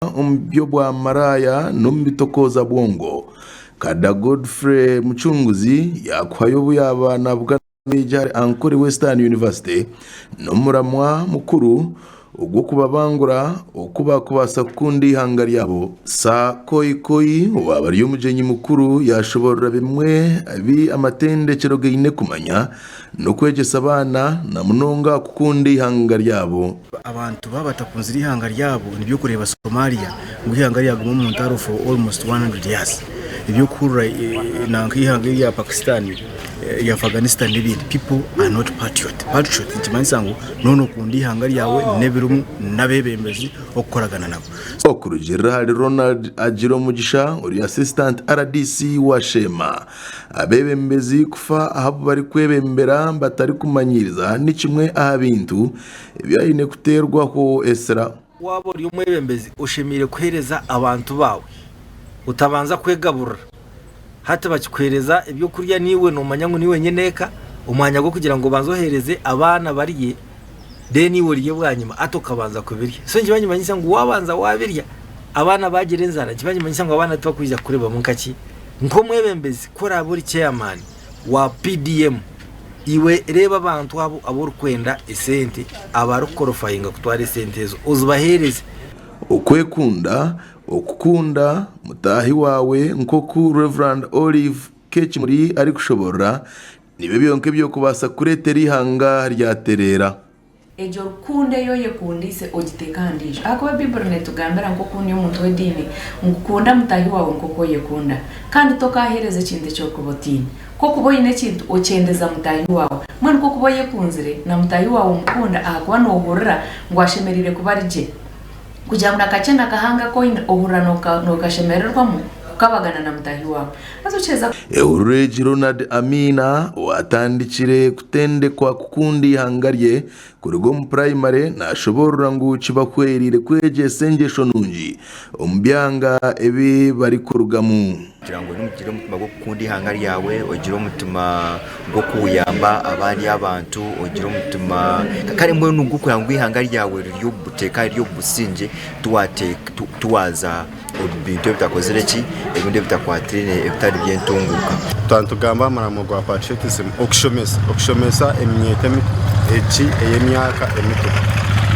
Omu by'obwamaraaya n'omu bitokooza bwongo, Kada Godfrey Mucunguzi yaakuhayo obu yaaba nabugana abeegi ahari Ankole Western University n'omuramwa mukuru ogw'okubabangura oku baakubaasa kukunda eihanga ryabo. Sir Koikoi owaaba ari omugyenyi mukuru yaashoboorora bimwe ebi amatendekyero gaine kumanya n'okwegyesa abaana na munonga aha kukunda eihanga ryabo. Abantu baaba batakunzire eihanga ryabo nibyo okureeba Somalia ngu eihanga ryaguma omu ntaro for almost 100 years ebyokuhurira nanka eihanga erya Pakistan erya Afghanistan n'ebindi people are not patriot. Patriot nikimanyisa ngu noba nokunda eihanga ryawe n'ebirimu n'abebembezi okukoragana nabo. Okurugiirira ahari Ronald Agiromugisha ori Assistant rdc wa Sheema, abeebembezi kufa aha bu barikwebembera batarikumanyiriza ni kimwe aha bintu ebi aine kuteerwaho esira. Waaba ori omwebembezi oshemereire kuheereza abantu baawe otabanza kwegaburira. Hati bakikuheereza ebyokurya naiwe noomanya ngu niiwe nyineeka, omwanya gw'okugira ngu obanze oheereze abaana barye then iwe orye bwanyima hati okabanza kubirya. So nikiba nikimanyisa ngu waabanza waabirya abaana baagira enjara nikiba nikimanyisa ngu abaana tibakwija kukureebamu nka ki? Nk'omwebembezi ku oraabe ori chairman wa PDM, Iwe reeba abantu abo abu orikwenda esente abarikukorofayinga kutwara esente ezo ozibaheereze. Okwekunda, Okukunda mutaahi waawe nk'oku Rev. Olive Kekimuri arikushoborora, nibyo byonka eby'okubaasa kureetera eihanga ryatereera. Egyo rukundo ei oyekundiise ogiteeke aha ndiijo. Ahakuba Baiburi neetugambira nk'oku ndi omuntu w'ediini ngu kunda mutaahi waawe nk'oku oyekunda. Kandi tokaaheereza ekintu eki orikuba otaine. Ku okuba oine ekintu, okyendeza mutaahi waawe. Mbwenu ku okuba oyekunzire, na mutaahi waawe omukunda ahakuba noohurira ngu ashemereire kuba ari gye. Kugira ngu na kakye na kahango aku oine ohurira nookashemererwamu kukabagana na mutaahi waawe. Haza okiheza. Ehururu egi Ronald Amiina owatandikire kutendekwa kukunda eihanga rye kuruga omu purayimare nashoboorora ngu kibahwereire kwegyesa engyesho nungi omu byanga ebi barikurugamu. Kugira ngu ogire omutima gw'okukunda eihanga ryawe, ogire omutima gw'okuyamba abandi abantu, ogire omutima kare mbwenu gw'okugira ngu eihanga ryawe riri omu buteeka riri omu busingye tiwaaza omu bintu ebitakozire ki, ebindi ebitakwatiraine ebitari by'entunguuka. Twaba nitugamba aha muramwa gwa patriotism, okushomesa, okushomesa eminyeeto emito egi ey'emyaka emito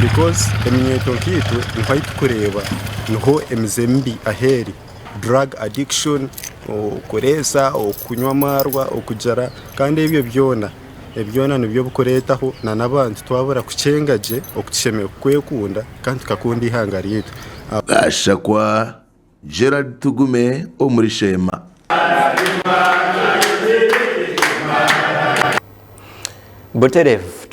because eminyeeto nkaitwe niho ahu turikureeba niho emize mibi ahu eri, drug addiction, okureesa, okunywa amaarwa, okugyera kandi ebyo byona. Ebi byona nibyo bikureetaho n'abantu twabura kukyenga gye oku tushemereire kwekunda kandi tukakunda eihanga ryaitu. Gashakwa Gerald Tugume omuri Sheema. Butereevu.